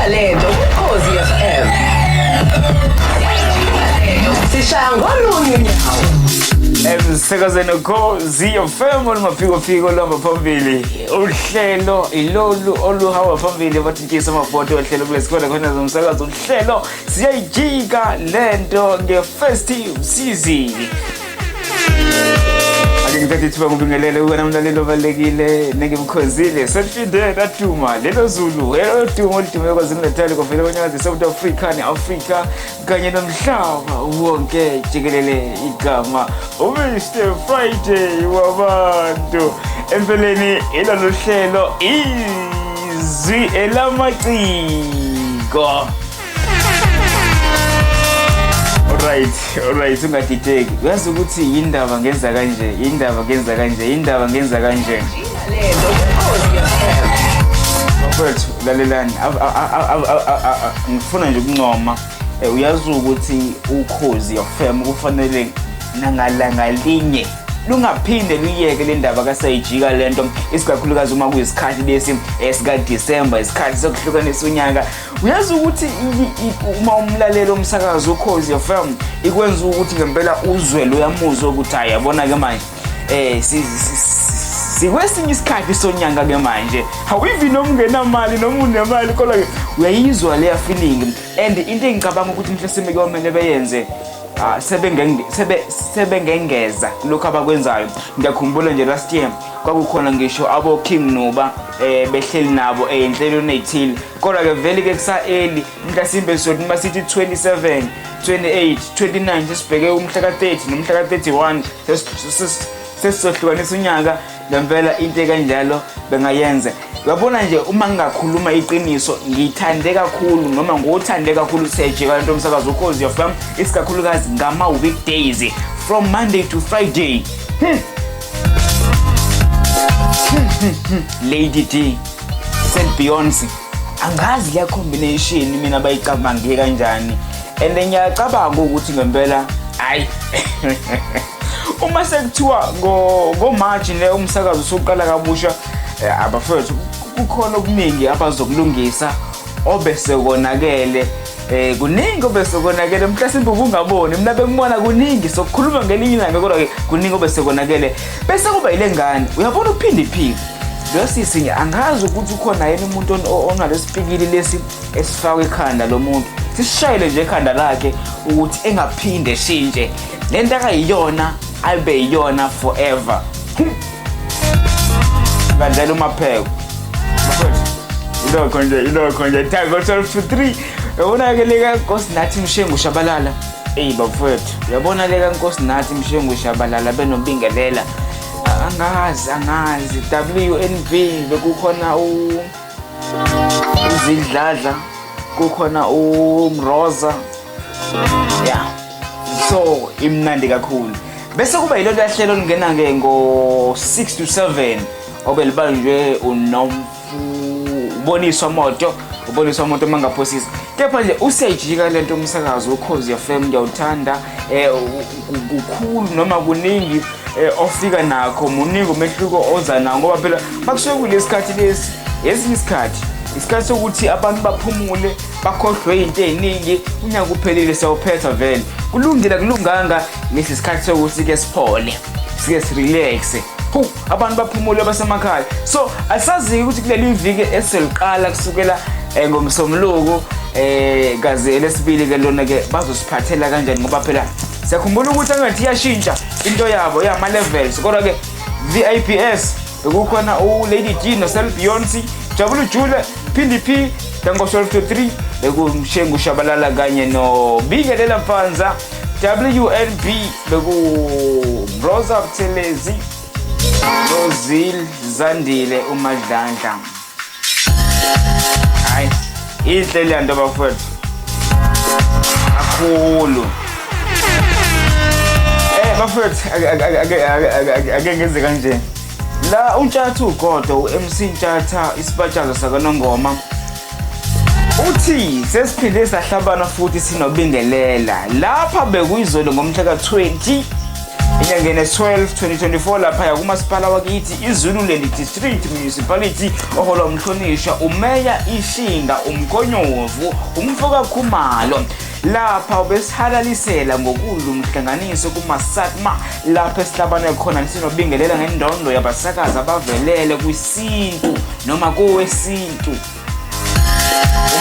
Siyayijika lento kuKhozi FM. Sishaya ngolunye unyawo. Emsakazweni Ukhozi FM olumaphikophiko oluhamba phambili. Uhlelo ilolu oluhamba phambili bathintshisa amabhodo ohlelo kulesikole khona zomsakazo uhlelo siyayijika lento nge-festive season. Ake ngithathe ithuba ngibingelele kuwena mlaleli obalulekile nengimkhonzile seliphinde laduma lelo zulu lelo dumo oludume KwaZulu-Natal kwavele konyakazi South Africa ne-Afrika kanye nomhlaba wonke jikelele igama uMr Friday wabantu empeleni ilolu hlelo izwi elamaciko. Alright, alright, ungadideki. Uyazi ukuthi yindaba ngenza kanje, yindaba ngenza kanje, yindaba ngenza kanje. Lento kuKhozi FM. Bafethu, lalelani. Ngifuna nje ukuncoma. Uyazi ukuthi Ukhozi FM kufanele nangalangalinye lungaphinde luyeke le ndaba kasayijika lento, isikakhulukazi uma kuyisikhathi lesi esika-December, isikhathi sokuhlukanisa unyaka. Uyazi ukuthi uma umlaleli omsakazo Ukhozi FM ikwenza ukuthi ngempela uzwe loyamuzwa ukuthi hayi, yabona ke manje sikwesinye isikhathi sonyaka ke manje, however noma ungenamali noma unemali, kodwa ke uyayizwa leya feeling. And into engicabanga ukuthi mhlasimbe kuyomele beyenze, sebengengeza lokhu abakwenzayo. Ngiyakhumbula nje last year kwakukhona ngisho abo King Nuba behleli nabo ey'nhlelweni ey'thile, kodwa ke vele ke kusa-early. Mhlasimbe sothi masithi 27, 28, 29, sesibheke umhla ka-30 nomhla ka-31, sesizohlukanisa unyaka. Ngempela into ekanjalo bengayenza. Uyabona nje, uma ngingakhuluma iqiniso, ngiyithande kakhulu noma ngiwuthande kakhulu siyajika lento umsakazo Ukhozi FM, isikakhulukazi ngama-weekdays from Monday to Friday. Lady D, Saint Beyonce, angazi leya combination mina bayicabange kanjani, and ngiyacabanga ukuthi ngempela hayi, uma sekuthiwa ngo-March le umsakazo usuqala kabusha, abafethu kukhona okuningi abazokulungisa obese konakele. Kuningi obese konakele, mhlasimbe ubungaboni, mina bengibona kuningi, sokukhuluma ngelinye ilanga, kodwa ke kuningi obese konakele. Bese kuba yile ngane, uyabona, uphinde iphike lo sisi nje, angazi ukuthi ukhona yini umuntu onalesipikili lesi esifakwe ekhanda lo muntu, sisishayele nje ekhanda lakhe ukuthi engaphinde eshintshe le nto akayiyona, abe yiyona forever. Bandlela umapheko bafethu, ilokho nje, ilokho nje. Tango 12 to 3. Yabona-ke leka Nkosinathi Mshengu Shabalala, eyi bafethu, uyabona leka Nkosinathi Mshengu Shabalala benobingelela, angazi, angazi, WNB bekukhona uzidladla, kukhona umroza, yeah, so imnandi kakhulu. Bese kuba yilolu hlelo olungena-ke ngo-6 to 7 obelibanjwe unomfu uboniswa moto, uboniswa moto uma ngaphosisa. Kepha nje useyijika lento umsakazo Ukhozi FM, ngiyawuthanda. Kukhulu noma kuningi ofika nakho, muningi umehluko oza nawo, ngoba phela makusuke kulesikhathi lesi, esinye isikhathi, isikhathi sokuthi abantu baphumule, bakhohlwe into ey'ningi. Unyaka uphelile, siyawuphetha vele, kulungile kulunganga, lesi sikhathi sokuthi ke siphole, sike sirelaxe, hu abantu baphumule basemakhaya. So asazi ukuthi kuleli viki eseliqala kusukela ngomsombuluko kaze elesibili ke lona ke bazosiphathela kanjani, ngoba phela siyakhumbula ukuthi angathi iyashintsha into yabo yama levels. Kodwa ke VIPS bekukhona u-Lady D no-Sel Beyonce, Jabulu Jule, Phindi P, Tango 12 to 3 bekuMshengu Shabalala kanye no Bingelela Mpanza, WNB beku Rosa Buthelezi noZil Zandile uMadlandla. Hayi, inhle le nto bafowethu kakhulu. Bafowethu, ake ngenze kanje la, uNtshatha ugodo, u-MC Ntshatha isibatshazo sakanongoma, uthi sesiphinde sahlabana futhi sinobingelela lapha. Bekuyizolo ngomhla ka-20 Enyangeni 12 2024 laphaya kumasipala wakithi iZululand District Municipality oholwa umhlonishwa uMeya Ishinga Umkhonyovu umfoka Khumalo. Lapha ubesihalalisela ngokudla umhlanganiso kuma-SATMA lapho esihlabane khona sinobingelela ngendondo yabasakazi abavelele kwisintu noma kowesintu.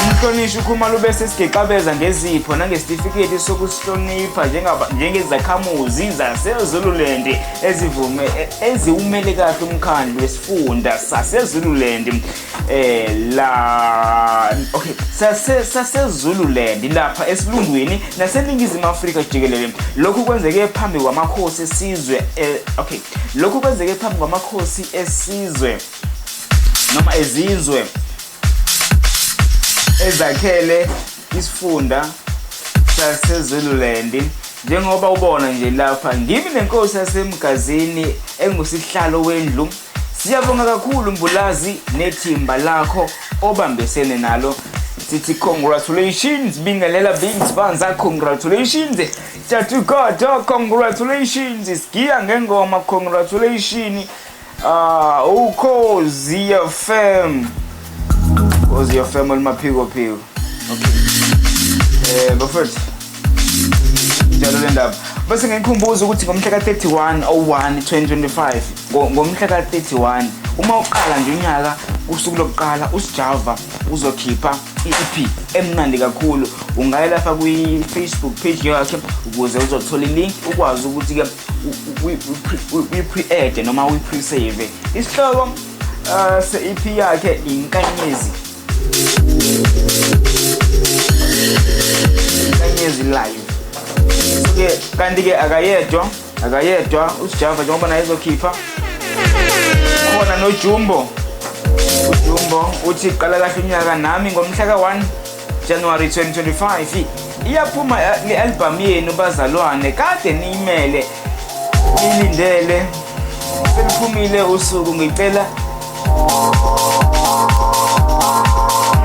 Umhlonishwa uKhumalo ubese sigixabeza ngezipho nangesitifiketi sokusihlonipha njengezakhamuzi zaseZululand ezivume eziwumele kahle umkhandlu wesifunda saseZululand la okay saseZululand lapha esilungwini naseNingizimu Afrika jikelele. Lokhu kwenzeke phambi kwamakhosi esizwe okay lokhu kwenzeke phambi kwamakhosi esizwe noma ezizwe ezakhele isifunda saseZululand. Njengoba ubona nje lapha ngimi nenkosi yaseMgazini engusihlalo wendlu. Siyabonga kakhulu Mbulazi nethimba lakho obambisene nalo. Sithi congratulations, bingelela Big Spanza, congratulations Tatukoto, congratulations Sigiya ngengoma, congratulations Ukhozi FM, Ukhozi FM olumaphiko phiko. Okay, bafethu, njalo le ndaba. Bese ngikhumbuza ukuthi ngomhla ka-31 01 2025, ngomhla ka-31 uma uqala nje unyaka, usuku lokuqala, uSjava uzokhipha i-EP emnandi kakhulu. Ungaya lapha kwi-Facebook page yakhe ukuze uzothola i-link ukwazi ukuthi-ke uyi-pre-add noma uyi-pre-save. Isihloko se-EP yakhe Inkanyezi, Inkanyezi Live. So-ke kanti-ke akayedwa uSjava njengoba naye ezokhipha, khona noJumbo. UJumbo uthi qala kahle unyaka nami ngomhla ka-1 January 2025 iyaphuma le-album yenu bazalwane, kade niyimele nilindele, seliphumile usuku. Ngicela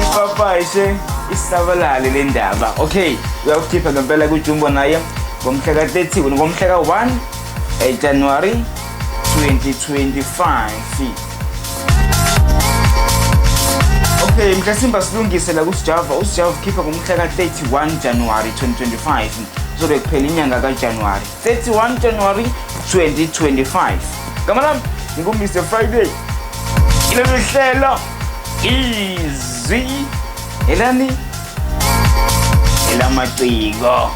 ipapashe isabalale le ndaba. Okay, uyakukhipha ngempela kuJumbo naye ngomhla ka-30, ngomhla ka-1 January 2025. Okay, mhlasimba silungise la kuSjava. USjava ukhipha ngomhla ka-31 January 2025, kuzobe kuphela inyanga kaJanuary, 31 January 2025. Gama lami ngingu-Mr Friday, ilolu hlelo izwi elani elamaciko.